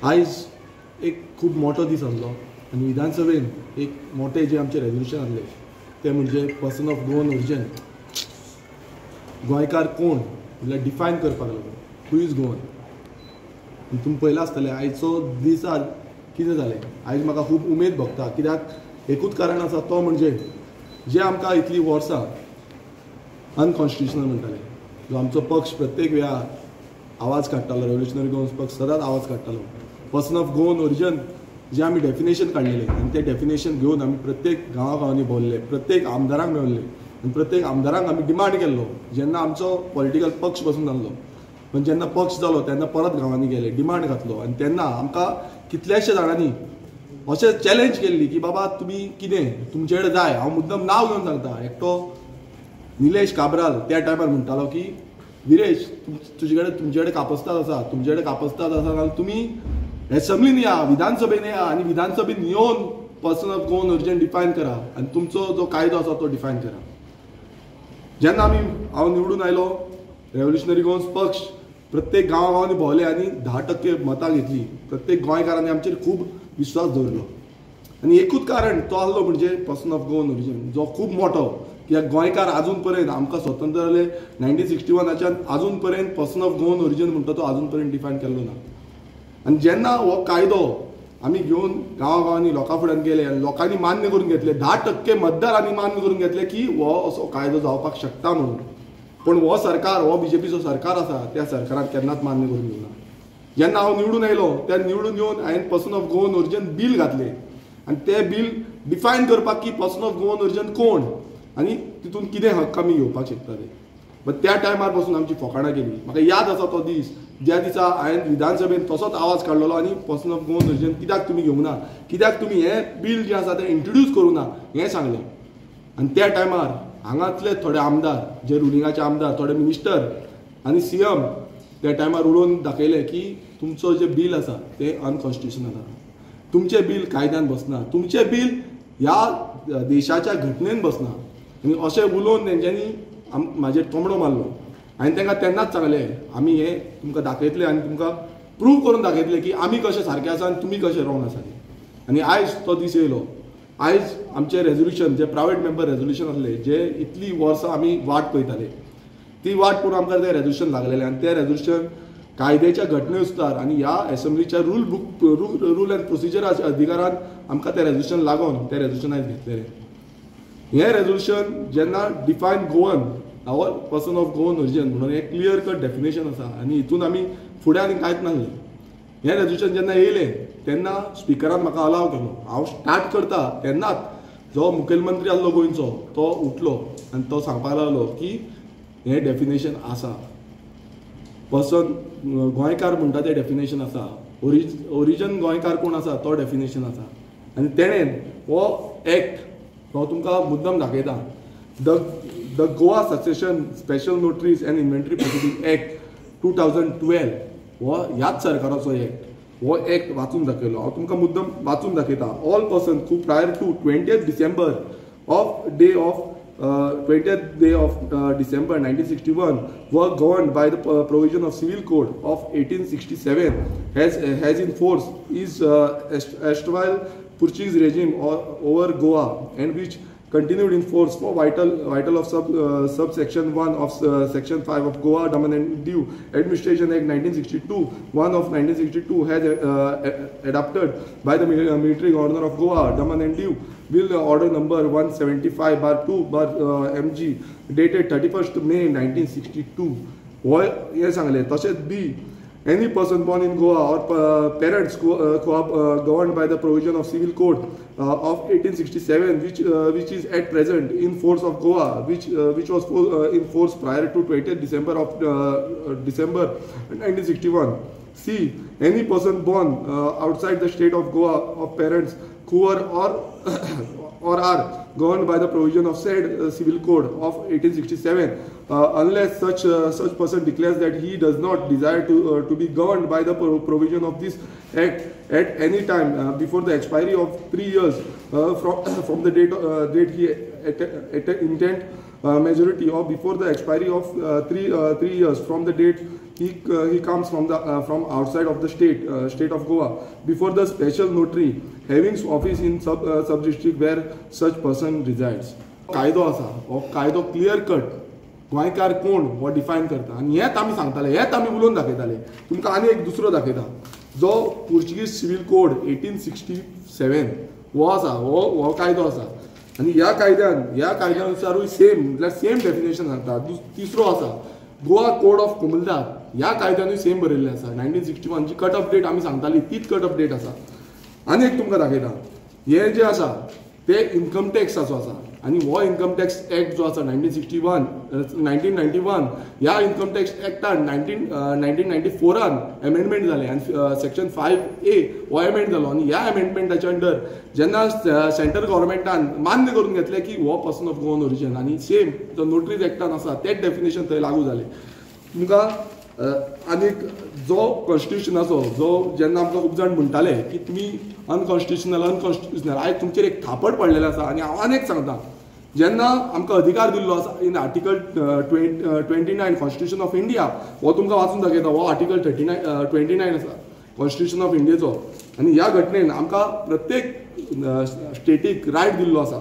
आयज एक खूब मोठो दीस आसलो आनी विधानसभेन एक मोठे जे आमचे रेजोल्युशन आसले ते म्हणजे पर्सन ऑफ गोवन ओरिजन, गोंयकार कोण म्हणल्यार डिफायन करपाक लागलो, हू is Goan. तुमी पळयलां आसतलें आयचो दिसा कितें जालें. आयज म्हाका खूब उमेद भोगता, कित्याक एकूच कारण आसा, तो म्हणजे जे आमकां इतलीं वर्सां अनकॉन्स्टिट्युशनल म्हणटाले, जो आमचो पक्ष प्रत्येक वेळार आवाज काडटालो, रेव्होल्युशनरी गोवन्स पक्ष सदांच आवाज काडटालो, पर्सन ऑफ गोवन ओरिजन जे आमी डेफिनेशन काडलेलें आनी तें डेफिनेशन घेवन आमी प्रत्येक गांवागांवांनी भोंवले, प्रत्येक आमदारांक मेळिल्ले आनी प्रत्येक आमदारांक आमी डिमांड केल्लो. जेन्ना आमचो पॉलिटिकल पक्ष बसून जाल्लो, पण जेन्ना पक्ष जालो तेन्ना परत गांवांनी गेले, डिमांड घातलो आनी तेन्ना आमकां कितल्याशे जाणांनी अशें चॅलेंज केल्ली की बाबा तुमी कितें तुमचे कडेन जाय. हांव मुद्दम नांव घेवन सांगता, एकटो निलेश काब्राल त्या टायमार म्हणटालो की विरेश तुजे कडेन तुमचे कडेन कापस्ताद आसा, तुमचे कडेन कापस्ताद आसा जाल्यार तुमी एसेंब्लीन या, विधानसभेन या आनी विधानसभेन येवन person of Goan origin define करा आनी तुमचो जो कायदो आसा तो डिफायन करा. जेन्ना आमी हांव निवडून आयलो, रेव्होल्युशनरी गोवन्स पक्ष प्रत्येक गांवागांवांनी भोंवले आनी 10% मतां घेतली. प्रत्येक गोंयकारांनी आमचेर खूब विश्वास दवरलो आनी एकूच कारण तो आसलो म्हणजे पर्सन ऑफ गोवन ओरिजन, जो खूब मोठो, कित्याक गोंयकार आजून पर्यंत आमकां स्वतंत्र जाले 1961 आजून पर्यंत पर्सन ऑफ गोवन ओरिजन म्हणटा तो आजून पर्यंत डिफायन केल्लो ना. आनी जेन्ना हो कायदो आमी घेवन गांवागांवांनी लोकां फुड्यान गेले आनी लोकांनी मान्य करून घेतले, 10% मतदारांनी मान्य करून घेतले की हो असो कायदो जावपाक शकता म्हणून. पूण हो सरकार, हो बीजेपीचो सरकार आसा, त्या सरकारान केन्नाच मान्य करून घेवना. जेन्ना हांव निवडून आयलो त्या निवडून येवन हांवें person of Goan origin bill घातलें आनी तें बील डिफायन करपाक की पर्सन ऑफ गोवन ओरिजन कोण आनी तितून कितें हक्क आमी घेवपाक शकता ते. बट त्या टायमार पासून आमची फकाणां केली. म्हाका याद आसा तो दीस ज्या दिसा हांवें विधानसभेन तसोच आवाज काडलेलो आनी पर्सन ऑफ गोवन ओरिजन कित्याक तुमी घेवंक ना, कित्याक तुमी हें बील जें आसा तें इंट्रोड्यूस करूं ना हें सांगलें. आनी त्या टायमार हांगांतले थोडे आमदार, जे रुलिंगाचे आमदार, थोडे मिनिस्टर आनी सीएम त्या टायमार उलोवन दाखयलें की तुमचो जें बील आसा तें अनकॉन्स्टिट्युशनल आसा, तुमचें बील कायद्यान बसना, तुमचें बील ह्या देशाच्या घटनेन बसना. आनी अशें उलोवन तेंच्यांनी म्हाजेर तोमडो मारलो. आनी तांकां तेन्नाच सांगलें आमी हें तुमकां दाखयतले आनी तुमकां प्रूव करून दाखयतले की आमी कशें सारकें आसा आनी तुमी कशें रॉंग आसा तें. आनी आयज तो दीस येयलो. आयज आमचें रेजोल्युशन, जे प्रायवेट मेंबर रेजोल्युशन आसलें, जे इतलीं वर्सां आमी वाट पळयताले, ती वाट पळोवन आमकां तें रेजोल्युशन लागलेलें आनी तें रेजोल्युशन कायद्याच्या घटनेनुसार आनी ह्या एसेंब्लीच्या रूल बूक रूल एंड प्रोसिजराच्या अधिकारान आमकां तें रेजोल्युशन लागून तें रेजोल्युशन आयज घेतलेलें. हें रेजोल्युशन जेन्ना define Goan, our person of Goan origin म्हणून हें क्लियर कट डेफिनेशन आसा आनी हितून आमी फुडें आनी कांयच नासलें. हें रेजोल्युशन जेन्ना येयलें तेन्ना स्पिकरान म्हाका अलाव केलो. हांव स्टार्ट करता तेन्नाच जो मुखेलमंत्री आसलो गोंयचो तो उठलो आनी तो सांगपाक लागलो की हें डेफिनेशन आसा, पर्सन गोंयकार म्हणटा तें डेफिनेशन आसा, ओरिजन गोंयकार कोण आसा तो डेफिनेशन आसा. आनी तेणेन हो एक्ट हो तुमकां मुद्दम दाखयता, the Goa succession special notaries and inventory proceeding act 2012 हो ह्याच सरकाराचो एक्ट, हो एक्ट वाचून दाखयलो. हांव तुमकां मुद्दम वाचून दाखयता. All person who prior to 20th December of day of 20th day of December 1961 were governed by the provision of Civil Code of 1867 has in force is erstwhile Portuguese regime over Goa and which continued in force for vital of subsection 1 of section 5 of Goa Daman and Diu Administration Act 1962 1 of 1962 has adopted by the military governor of Goa Daman and Diu Bill order number 175/2 MG dated 31st May 1962. हो हें सांगलें. तशेंच B, any person born in Goa or parents who are governed by the provision of Civil Code of 1867, which is at present in force of Goa, which was in force prior to 20th December of December 1961. C, any person born outside the state of Goa of parents who are or are governed by the provision of said Civil Code of 1867, unless such person declares that he does not desire to be governed by the provision of this act at any time before the expiry of 3 years from the date he intent majority, or before the expiry of 3 years from the date he comes from the from outside of the state of Goa before the special notary having office in sub district where such person resides. कायदो आसा, हो कायदो clear cut गोंयकार कोण हो define करता आनी हेंच आमी सांगताले, हेंच आमी उलोवन दाखयताले. तुमकां आनी एक दुसरो दाखयता जो पुर्तुगीज सिव्हील कोड 1867 हो आसा, हो कायदो आसा आनी ह्या कायद्यानुसारूय सेम म्हटल्यार सेम डेफिनेशन सांगता. तिसरो आसा गोवा कोड ऑफ कोमुलदाद, ह्या कायद्यानूय सेम बरयल्लें आसा. 1961 जी कट ऑफ डेट आमी सांगताली तीच कट ऑफ डेट आसा. आनी एक तुमकां दाखयता, हें जें आसा तें इन्कम टॅक्साचो आसा आनी हो इन्कम टॅक्स एक्ट जो आसा 1991 ह्या इन्कम टॅक्स एक्टान 1994 एमेंडमेंट जालें आनी सेक्शन 5A हो एमेंड जालो आनी ह्या एमेंडमेंटाच्या अंडर जेन्ना सेंट्रल गव्हर्मेंटान मान्य करून घेतलें की हो पर्सन ऑफ गोवन ओरिजन आनी सेम जो नोटरीज एक्टान आसा तेच डेफिनेशन थंय लागू जालें. तुमकां आनीक जो कॉन्स्टिट्युशनाचो जो जेन्ना आमकां खूब जाण म्हणटाले की तुमी अनकॉन्स्टिट्युशनल आयज तुमचेर एक थापट पडलेलें आसा. आनी हांव आनी एक सांगता, जेन्ना आमकां अधिकार दिल्लो आसा in article 29 constitution of India, हो तुमकां वाचून दाखयता, हो आर्टिकल 29 आसा कॉन्स्टिट्युशन ऑफ इंडियेचो आनी ह्या घटनेन आमकां प्रत्येक स्टेटीक रायट दिल्लो आसा.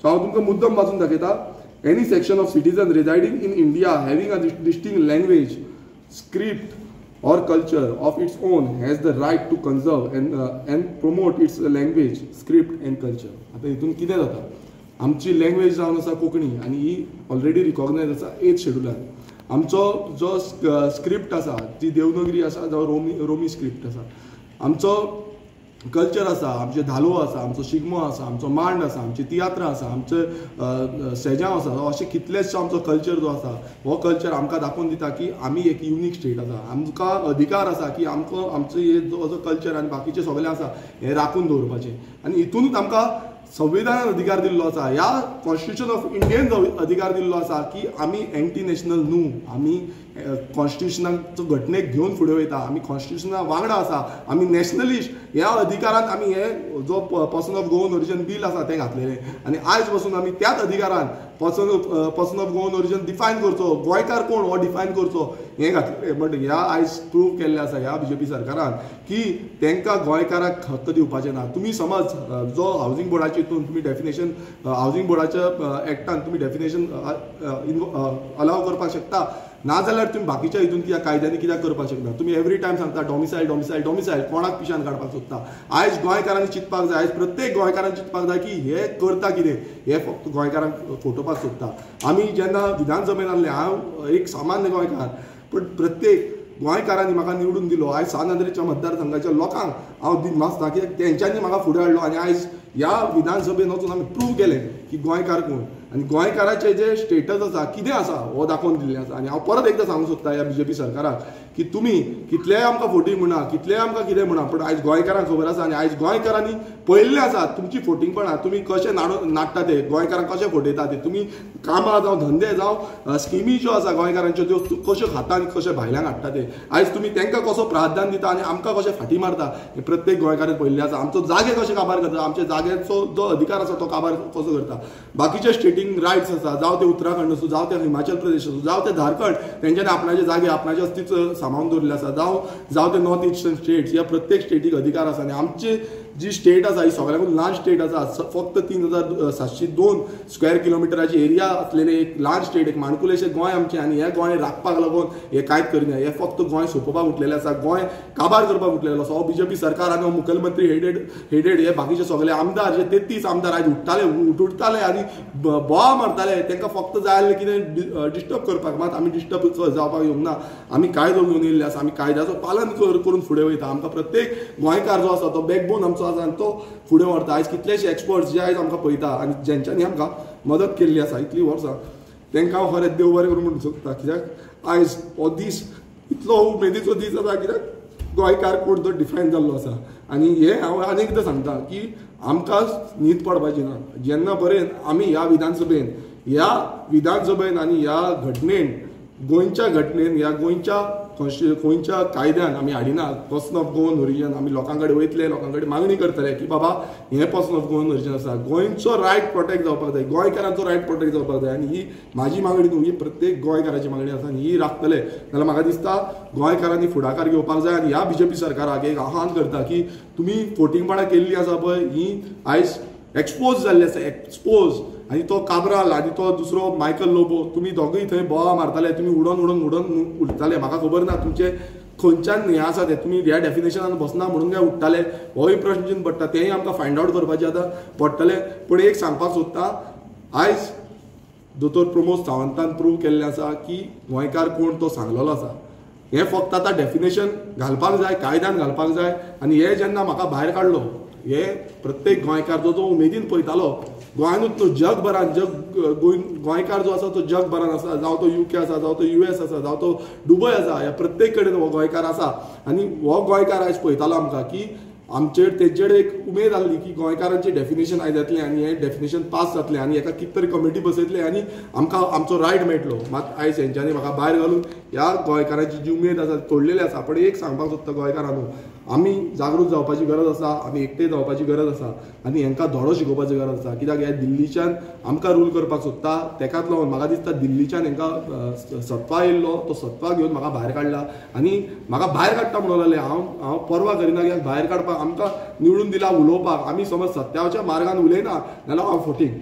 सो हांव तुमकां मुद्दम वाचून दाखयता, any section of citizen residing in India having a distinct language, script or culture of its own has the right to conserve and promote its language, script and culture. आतां हितून कितें जाता, आमची लँग्वेज जावन आसा कोंकणी आनी ही ऑलरेडी रिकॉग्नायज आसा 8th शेड्युलान. आमचो जो स्क्रिप्ट आसा ती देवनगरी आसा जावं रोमी स्क्रिप्ट आसा. आमचो कल्चर आसा, आमचे धालो आसा, आमचो शिगमो आसा, आमचो मांड आसा, आमची तियात्रां आसा, आमचे सेजांव आसा, अशे कितलेच आमचो कल्चर जो आसा हो कल्चर आमकां दाखोवन दिता की आमी एक युनीक स्टेट आसा. आमकां अधिकार आसा की आमकां आमचो हे जो कल्चर आनी बाकीचे सगळें आसा हें राखून दवरपाचें आनी हितूनच आमकां संविधानान अधिकार दिल्लो आसा, ह्या कॉन्स्टिट्युशन ऑफ इंडियेन अधिकार दिल्लो आसा की आमी एंटी नॅशनल न्हू, आमी कॉन्स्टिट्युशनाचो घटनेक घेवन फुडें वयता, आमी कॉन्स्टिट्युशना वांगडा आसा, आमी नॅशनलिस्ट. ह्या अधिकारान आमी हे जो person of Goan origin bill आसा तें घातलेलें आनी आयज पसून आमी त्याच अधिकारान person of Goan origin define करचो, गोंयकार कोण हो डिफायन करचो हें घातलें. बट ह्या आयज प्रूव केल्लें आसा ह्या बीजेपी सरकारान की तांकां गोंयकाराक हक्क दिवपाचें ना. तुमी समज जो हावजींग बोर्डाची हितून तुमी डेफिनेशन हावजींग बोर्डाच्या एक्टान तुमी डेफिनेशन अलाव करपाक शकता, नाजाल्यार तुमी बाकीच्या हितून कित्याक कायद्यांनी कित्याक करपाक शकना. तुमी एवरी टायम सांगता डॉमिसायल डॉमिसायल डॉमिसायल, कोणाक पिशान काडपाक सोदता. आयज गोंयकारांनी चिंतपाक जाय, आयज प्रत्येक गोंयकारान चिंतपाक जाय की हे करता कितें, हे फक्त गोंयकारांक फटोवपाक सोदता. आमी जेन्ना विधानसभेन आसले, हांव एक सामान्य गोंयकार, पण प्रत्येक गोंयकारांनी म्हाका निवडून दिलो. आयज सान आंद्रेच्या मतदारसंघाच्या लोकांक हांव दिनवासता कित्याक तेंच्यांनी म्हाका फुडें हाडलो आनी आयज ह्या विधानसभेन वचून आमी प्रूव केलें की गोंयकार कोण आनी गोंयकाराचें जें स्टेटस आसा कितें आसा हो दाखोवन दिल्लें आसा. आनी हांव परत एकदां सांगूंक सोदता ह्या बीजेपी सरकाराक की तुमी कितलेय आमकां फोटींग म्हणा, कितलेय आमकां कितें म्हणा, पूण आयज गोंयकारांक खबर आसा आनी आयज गोंयकारांनी पळयल्लें आसा तुमची फोटिंगपणां, तुमी कशें नाडटा ते, गोंयकारांक कशें फटयता ते, तुमी कामां जावं धंदे जावं स्किमी ज्यो आसा गोंयकारांच्यो त्यो कश्यो खाता आनी कशें भायल्यान हाडटा ते, आयज तुमी तांकां कसो प्राधान्य दिता आनी आमकां कशें फाटी मारता हें प्रत्येक गोंयकारान पळयल्लें आसा. आमचो जागे कशे काबार करता, आमच्या जाग्याचो जो अधिकार आसा तो काबार कसो करता. बाकीचे स्टेटींक रायट्स आसा, जावं ते उत्तराखंड आसूं, जावं ते हिमाचल प्रदेश आसूं, जावं ते झारखंड, तेंच्यांनी आपणाचे जागे आपणाचे अस्तित्व सांबाळून दवरिल्लें आसा, जावं ते नॉर्थ इस्टर्न स्टेट्स, ह्या प्रत्येक स्टेटीक अधिकार आसा. आनी आमचे जी स्टेट आसा ही सगळ्याकून ल्हान स्टेट आसा, फक्त 3702 स्क्वेअर किलोमिटराची एरिया आसलेले एक ल्हान स्टेट, एक माणकुलेशें गोंय आमचें. आनी हें गोंय राखपाक लागून हें कांयच करिना, हें फक्त गोंय सोंपोवपाक उठलेलें आसा, गोंय काबार करपाक उठलेलो आसा. हो बीजेपी सरकार आनी हो मुखेलमंत्री हेडेड हे बाकीचे सगळे आमदार जे 33 आमदार आयज उठताले आनी बोवा मारताले, तांकां फक्त जाय आसलें कितें डिस्टर्ब करपाक. मात आमी डिस्टर्ब जावपाक येवंक ना, आमी कायदो घेवन येयल्ले आसा, आमी कायद्याचो पालन करून फुडें वयता. आमकां प्रत्येक गोंयकार जो आसा तो बॅकबोन आमचो आसा आनी तो फुडें व्हरता. आयज कितलेशे एक्सपर्ट्स जे आयज आमकां पळयता आनी जेंच्यांनी आमकां मदत केल्ली आसा इतलीं वर्सां, तांकां हांव खरें देव बरें करूं म्हणूंक सोदता कित्याक आयज हो दीस इतलो उमेदीचो दीस आसा कित्याक गोंयकार कोण तो डिफायन जाल्लो आसा. आनी हें हांव आनी एकदां सांगता की आमकां न्हीद पडपाची ना जेन्ना पर्यंत आमी ह्या विधानसभेन आनी ह्या घटनेन, गोंयच्या घटनेन, ह्या गोंयच्या गोंयच्या कायद्यान आमी हाडिना पर्सन ऑफ गोवन ओरिजन. आमी लोकां कडेन वयतले, लोकां कडेन मागणी करतले की बाबा हें पर्सन ऑफ गोवन ओरिजन आसा, गोंयचो रायट प्रोटेक्ट जावपाक जाय, गोंयकारांचो रायट प्रोटेक्ट जावपाक जाय. आनी ही म्हाजी मागणी न्हू, ही प्रत्येक गोंयकाराची मागणी आसा आनी ही राखतले. जाल्यार म्हाका दिसता गोंयकारांनी फुडाकार घेवपाक जाय. आनी ह्या बीजेपी सरकाराक एक आव्हान करता की तुमी फोटिंगपणां केल्लीं आसा पळय, ही आयज एक्सपोज जाल्ली आसा, एक्सपोज. आनी तो काब्राल आनी तो दुसरो मायकल लोबो, तुमी दोगूय थंय बोवा मारताले, तुमी उडोन उडोन उडोन उडटाले. म्हाका खबर ना तुमचे खंयच्यान हें आसा तें, तुमी ह्या डेफिनेशनान बसना म्हणून काय उडटाले, होय प्रश्न चिन्न पडटा, तेंय आमकां फायंड आवट करपाचें आतां पडटलें. पूण एक सांगपाक सोदता, आयज दोतोर प्रमोद सावंतान प्रूव केल्लें आसा की गोंयकार कोण तो सांगलेलो आसा. हें फक्त आतां डेफिनेशन घालपाक जाय, कायद्यान घालपाक जाय. आनी हे जेन्ना म्हाका भायर काडलो, हे प्रत्येक गोंयकार जो जो उमेदीन पळयतालो, गोंयानूच न्हू जगभरान, जग गोंयकार जो आसा तो जगभरान आसा, जावं तो UK आसा, जावं तो US आसा, जावं तो दुबय आसा, ह्या प्रत्येक कडेन हो गोंयकार आसा. आनी हो गोंयकार आयज पळयतालो आमकां की आमचेर तेजेर एक उमेद आहली की गोंयकारांचें डेफिनेशन आयज जातलें आनी हें डेफिनेशन पास जातलें आनी हेका कितें तरी कमिटी बसयतले आनी आमकां आमचो रायट मेळटलो. मात आयज हेंच्यांनी म्हाका भायर घालून ह्या गोंयकारांची जी उमेद आसा तोडलेली आसा. पण एक सांगपाक सोदता गोंयकारांनो, आमी जागृत जावपाची गरज आसा, आमी एकटे जावपाची गरज आसा आनी हेंकां धडो शिकोवपाची गरज आसा. कित्याक हे दिल्लीच्यान आमकां रूल करपाक सोदता, तेकाच लागून म्हाका दिसता दिल्लीच्यान हेंकां सत्वा येयल्लो, तो सत्वा घेवन म्हाका भायर काडला. आनी म्हाका भायर काडटा म्हणून लागले, हांव पर्वा करिना कित्याक भायर काडपाक आमकां निवडून दिला उलोवपाक. आमी समज सत्याच्या मार्गान उलयना जाल्यार हांव फोटींग,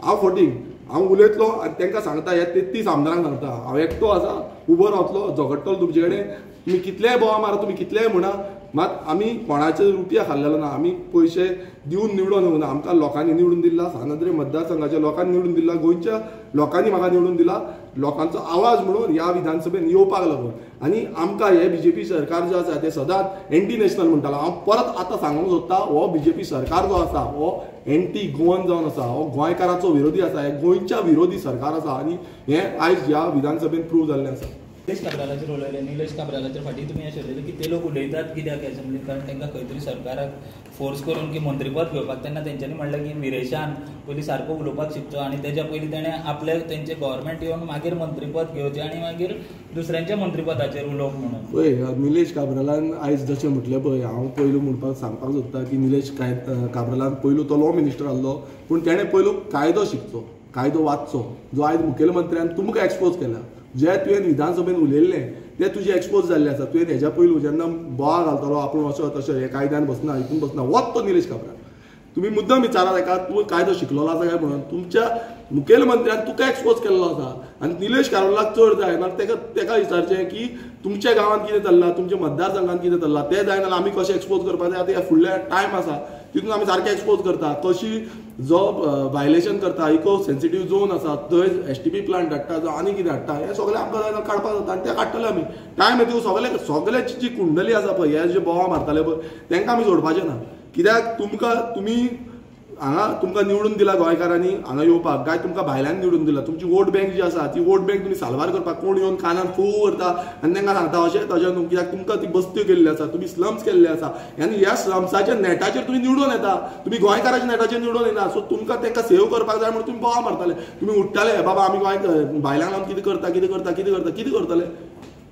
हांव फोटींग, हांव उलयतलो आनी तांकां सांगता, ह्या 33 आमदारांक सांगता, हांव एकटो आसा, उबो रावतलो, झगडटलो तुमचे कडेन, तुमी कितलेय बोवा मारा, तुमी कितलेय म्हणा, मात आमी कोणाचे रुपया खाल्लेलो ना, आमी पयशे दिवन निवडून येवना. आमकां लोकांनी निवडून दिला, सांत आंद्रे मतदारसंघाच्या लोकांनी निवडून दिला, गोंयच्या लोकांनी म्हाका निवडून दिला, लोकांचो आवाज म्हणून ह्या विधानसभेन येवपाक लागून. आनी आमकां हे बीजेपी सरकार जे आसा ते सदांच एंटी नॅशनल म्हणटालो. हांव परत आतां सांगूंक सोदता, हो बीजेपी सरकार जो आसा हो एंटी गोवन जावन आसा, हो गोंयकाराचो विरोधी आसा, हे गोंयच्या विरोधी सरकार आसा आनी हें आयज ह्या विधानसभेन प्रूव जाल्लें आसा. निलेश काब्रालाचेर उलयले, निलेश काब्रालाचेर फाटीं तुमी अशें उलयले की ते लोक उलयतात कित्याक एसेंब्लीन, कारण तांकां खंय तरी सरकाराक फोर्स करून की मंत्रीपद घेवपाक. तेन्ना तेंच्यांनी म्हणलें की विरेशान पयलीं सारको उलोवपाक शिकचो आनी तेज्या पयलीं तेणें आपले तेंचे गव्हर्मेंट येवन मागीर मंत्रीपद घेवचें आनी मागीर दुसऱ्यांच्या मंत्रीपदाचेर उलोवप म्हणून. पळय निलेश काब्रालान आयज जशें म्हटलें पळय, हांव पयलू म्हणपाक सांगपाक सोदता की निलेश काब्रालान पयलू तो लॉ मिनिस्टर आहलो, पूण तेणें पयलू कायदो शिकचो, कायदो वाचचो, जो आयज मुखेलमंत्र्यान तुमकां एक्सपोज केला. जे तुवें विधानसभेन उलयल्लें तें तुजें एक्सपोज जाल्लें आसा. तुवें हेज्या पयलू जेन्ना बोवा घालतालो आपूण अशें तशें, हे कायद्यान बसना, हितून बसना, वच तो निलेश काब्राल. तुमी मुद्दम विचारा ताका, तूं कायदो शिकलेलो आसा काय म्हणून. तुमच्या मुखेलमंत्र्यान तुका एक्सपोज केल्लो आसा आनी निलेश काब्रालाक चड जाय ना तेका विचारचें की तुमच्या गांवांत कितें चल्लां, तुमच्या मतदारसंघांत कितें चल्लां तें जाय, नाल्यार आमी कशें एक्सपोज करपाक जाय. आतां ह्या फुडल्या टायम आसा तितून आमी सारकें एक्सपोज करता, कशी जो वायलेशन करता, इको सेन्सिटीव झोन आसा थंय STP plant हाडटा, जो आनी कितें हाडटा, हें सगळें आमकां जाय काडपाक जाता आनी तें काडटले आमी. टायम येतकूच सगळे सगळ्याची जी कुंडली आसा पळय, हे जे बोवा मारताले पळय तांकां आमी सोडपाचें ना. कित्याक तुमकां तुमी हांगा तुमकां निवडून दिला गोंयकारांनी हांगा येवपाक, काय तुमकां भायल्यान निवडून दिला, तुमची वोट बँक जी आसा ती वोट बँक तुमी साल्वार करपाक कोण येवन कानान फू करता आनी तांकां सांगता अशें तशें न्हू. कित्याक तुमकां ती बस्त्यो केल्ल्यो आसा, तुमी स्लम्स केल्ले आसा आनी ह्या स्लम्साच्या नेटाचेर तुमी निवडून येता, तुमी गोंयकाराच्या नेटाचेर निवडून येना. सो तुमकां तांकां सेव करपाक जाय म्हणून तुमी बोवा मारताले, तुमी उठ्ठाले बाबा आमी गोंय भायल्यांक लागून कितें करता, कितें करता, कितें करता, कितें करतले.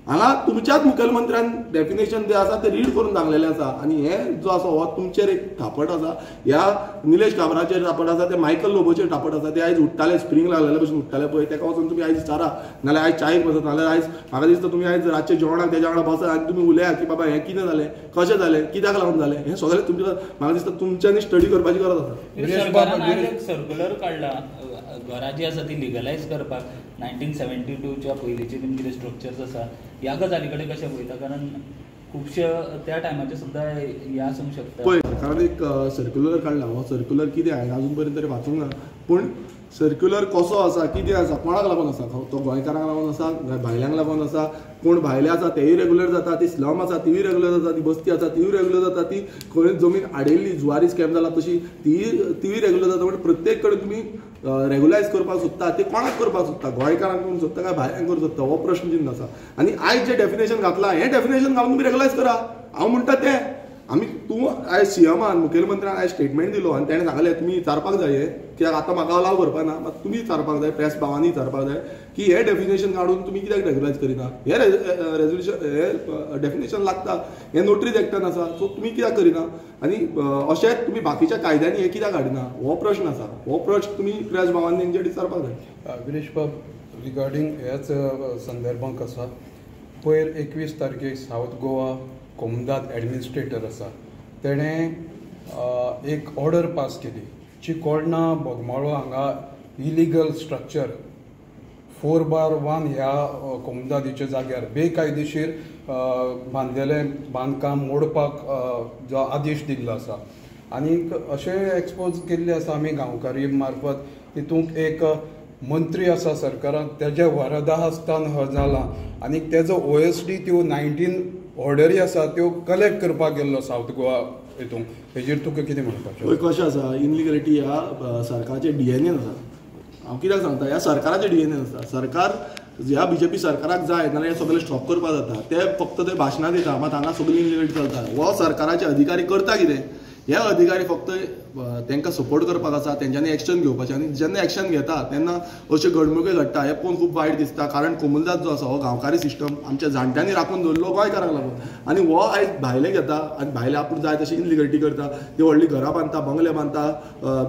हांगा तुमच्याच मुखेलमंत्र्यान डेफिनेशन जें आसा तें रीड करून सांगलेलें आसा आनी हें जो आसा हो तुमचेर एक थापट आसा, ह्या निलेश काब्राचेर थापट आसा, ते मायकल लोबोचेर थापट आसा. ते आयज उठ्ठाले, स्प्रींग लागलेले भशेन उठ्ठाले पळय, तेका वचून तुमी आयज विचारा, नाल्यार आयज चायेक बसत, नाल्यार आयज म्हाका दिसता तुमी आयज रातचे जेवणाक तेज्या वांगडा बसात आनी तुमी उलया की बाबा हें कितें जालें, कशें जालें, कित्याक लागून जालें, हें सगळें तुमच्या म्हाका दिसता तुमच्यांनी स्टडी करपाची गरज आसा. सर्क्युलर काडला घरां जी आसा ती लिगलायज करपाक 1972च्या पयलींचे तुमचे कितें स्ट्रक्चर्स आसा ह्या गजाली कडेन कशें पळयता, कारण खुबशे त्या टायमाचेर सुद्दां हें आसूंक शकता. पळय सरकारान एक सर्क्युलर काडला, हो सर्क्युलर कितें हांवें आजून पर्यंत तरी वाचूंक ना, पूण सर्क्युलर कसो आसा, कितें आसा, कोणाक लागून आसा, तो गोंयकारांक लागून आसा, भायल्यांक लागून आसा, कोण भायले आसा तेय रेगुलर जाता, ती स्लम आसा तीय रेगुलर जाता, ती बस्ती आसा तीय रेगुलर जाता, ती खंय जमीन आडयल्ली जुवारी स्कॅम जाला तशी तीय रेगुलर जाता. म्हणजे प्रत्येक कडेन तुमी रेगुलायज करपाक सोदता ते कोणाक करपाक सोदता, गोंयकारांक करूंक सोदता काय भायल्यांक करूंक सोदता, हो प्रश्न चिन्न आसा. आनी आयज जें डेफिनेशन घातलां हें डेफिनेशन घालून तुमी रेगुलायज करा. हांव म्हणटा तें आमी तूं आयज सीएमान मुखेलमंत्र्यान आयज स्टेटमेंट दिलो आनी तेणें सांगलें तुमी विचारपाक जाय हें, कित्याक आतां म्हाका अलाव करपा ना, मात तुमी विचारपाक जाय, प्रेस भावांनी विचारपाक जाय की हें डेफिनेशन काडून तुमी कित्याक रेगुलायज करिना, हें रेजोल्युशन हें डेफिनेशन लागता, हें नोटरीज एक्टान आसा, सो तुमी कित्याक करिना आनी अशेंच तुमी बाकीच्या कायद्यांनी हें कित्याक हाडिना, हो प्रश्न आसा. हो प्रश्न तुमी प्रेस भावांनी तेंचे विचारपाक जाय. विरेश बाब, रिगार्डींग ह्याच संदर्भाक आसा, पयर 21 तारखेक सावथ गोवा कोमुनिदाद एडमिनिस्ट्रेटर आसा तेणें एक ऑर्डर पास केली चिकोळणा बोगमाळो हांगा इलिगल स्ट्रक्चर 4/1 ह्या कोमुनिदादीच्या जाग्यार बेकायदेशीर बांदलेलें बांदकाम मोडपाक जो आदेश दिल्लो आसा आनीक अशें एक्सपोज केल्लें आसा आमी गांवकारी मार्फत. तितूंत एक मंत्री आसा सरकारान तेज्या वरदा हस्तान हो जाला आनी तेजो OSD त्यो 19 ऑर्डरी आसा त्यो कलेक्ट करपाक गेल्लो सावथ गोवा हितूंक. हेजेर तुका कितें म्हणपाचें? पळय कशें आसा, इनलिगलिटी ह्या सरकाराचे DNA आसा. हांव कित्याक सांगता, ह्या सरकाराचे DNA आसा. सरकार ह्या बीजेपी सरकाराक जाय नाल्यार हें सगळें स्टॉप करपाक जाता. ते फक्त ते भाशणां दिता, मात हांगा सगळी इनलिगलिटी चलता. हो सरकाराचे अधिकारी करता कितें, हे अधिकारी फक्त तांकां सपोर्ट करपाक आसा, तेंच्यांनी एक्शन घेवपाचें आनी जेन्ना एक्शन घेता तेन्ना अश्यो घडणुके घडटा हें पळोवन खूब वायट दिसता. कारण कोमुनिदाद जो आसा हो गांवकारी सिस्टम आमच्या जाणट्यांनी राखून दवरलो गोंयकारांक लागून आनी हो आयज भायले घेता आनी भायले आपूण जाय तशी इनलिगलिटी करता. ती व्हडलीं घरां बांदता, बंगले बांदता,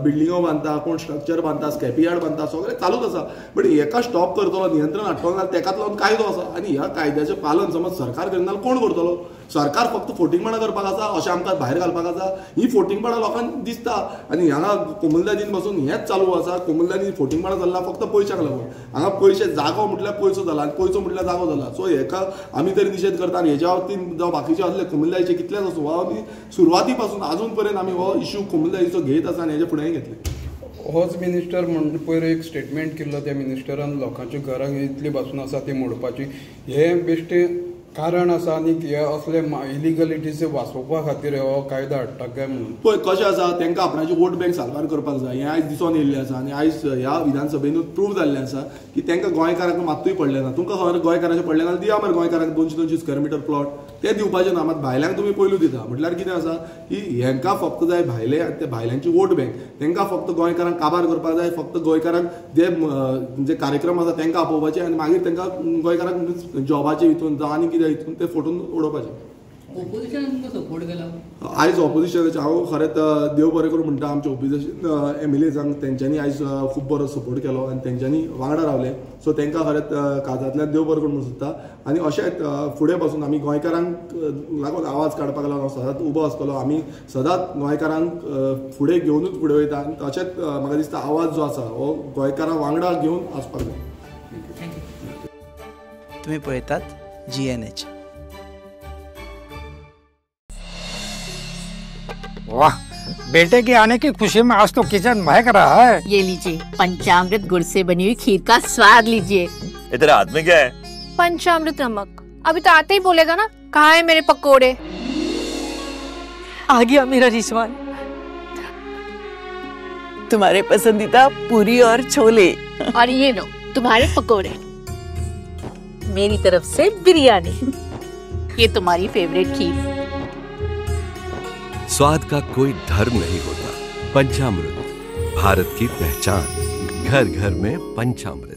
बिल्डिंगो बांदता, कोण स्ट्रक्चर बांदता, स्क्रॅप यार्ड बांदता, सगळें चालूच आसा. बट हेका स्टॉप करतलो, नियंत्रण हाडटलो जाल्यार तेकाच लागून कायदो आसा आनी ह्या कायद्याचें पालन समज सरकार करिना जाल्यार कोण करतलो? सरकार फक्त फोटिंगपणां करपाक आसा अशें आमकां भायर घालपाक आसा. ही फोटिंगपणां लोकांक दिसता आनी हांगा कोमुनिदादीन बसून हेंच चालू आसा. कोमुनिदादीन फोटिंगपणां चल्लां फक्त पयशांक लागून. हांगा पयशे जागो म्हटल्यार पयसो जाला आनी पयसो म्हटल्यार जागो जाला. सो हेका आमी तरी निशेध करता आनी हेज्या बाबतीन जावं बाकीचे आसले कोमुनिदादीचे कितलेच आसूं, हो आमी सुरवाती पासून आजून पर्यंत आमी हो इश्यू कोमुनिदादीचो घेयत आसा आनी हेजे फुडेंय घेतले. होच मिनिस्टर म्हण पयर एक स्टेटमेंट केल्लो त्या मिनिस्टरान लोकांच्या घरांक इतली बासून आसा ती मोडपाची, हें बेश्टें कारण आसा आनी हे असले इलिगलिटीज वाचोवपा खातीर हो कायदो हाडटा काय म्हणून? पळय कशें आसा, तांकां आपणाची वोट बँक साल्वार करपाक जाय हें आयज दिसून येयल्लें आसा आनी आयज ह्या विधानसभेनूच प्रूव जाल्लें आसा की तांकां गोंयकारांक मात्तूय पडलें ना. तुमकां खबर गोंयकारांचें पडलें ना, दिया मरे गोंयकारांक 200-200 स्क्वेअर मिटर प्लॉट, ते दिवपाचें ना, मात भायल्यांक तुमी पयलू दिता. म्हटल्यार कितें आसा की हेंकां फक्त जाय भायले आनी ते भायल्यांची वोट बँक, तांकां फक्त गोंयकारांक काबार करपाक जाय, फक्त गोंयकारांक जे जे कार्यक्रम आसा तांकां आपोवपाचे आनी मागीर तांकां गोंयकारांक जॉबाचे हितून जावं आनी कितें हितून ते फोटून उडोवपाचे. आयज ऑपोजिशनाचे हांव खरेंच देव बरें करूं म्हणटा आमच्या ऑपोजिशन MLAजांक, तेंच्यांनी आयज खूब बरो सपोर्ट केलो आनी तेंच्यांनी वांगडा रावले. सो तांकां खरेंच काळजांतल्यान देव बरें करूं म्हणून सोदता आनी अशेंच फुडें पासून आमी गोंयकारांक लागून आवाज काडपाक लागून सदांच उबो आसतलो. आमी सदांच गोंयकारांक फुडें घेवनूच फुडें वयता आनी तशेंच म्हाका दिसता आवाज जो आसा हो गोंयकारां वांगडा घेवन आसपाक जाय. तुमी पळयतात GNH. वाह, बेटे के आने की खुशी में आज तो किचन महक रहा है। ये लीजिए पंचामृत गुड़ से बनी हुई खीर का स्वाद लीजिए। इधर हाथ में क्या है? पंचामृत नमक। अभी तो आते ही बोलेगा ना, कहाँ है मेरे पकोड़े? आ गया मेरा रिजवान, तुम्हारे पसंदीदा पूरी और छोले। और ये लो तुम्हारे पकोड़े, मेरी तरफ से बिरयानी, ये तुम्हारी फेवरेट खीर। स्वाद का कोई धर्म नहीं होता। पंचामृत, भारत की पहचान, घर घर में पंचामृत।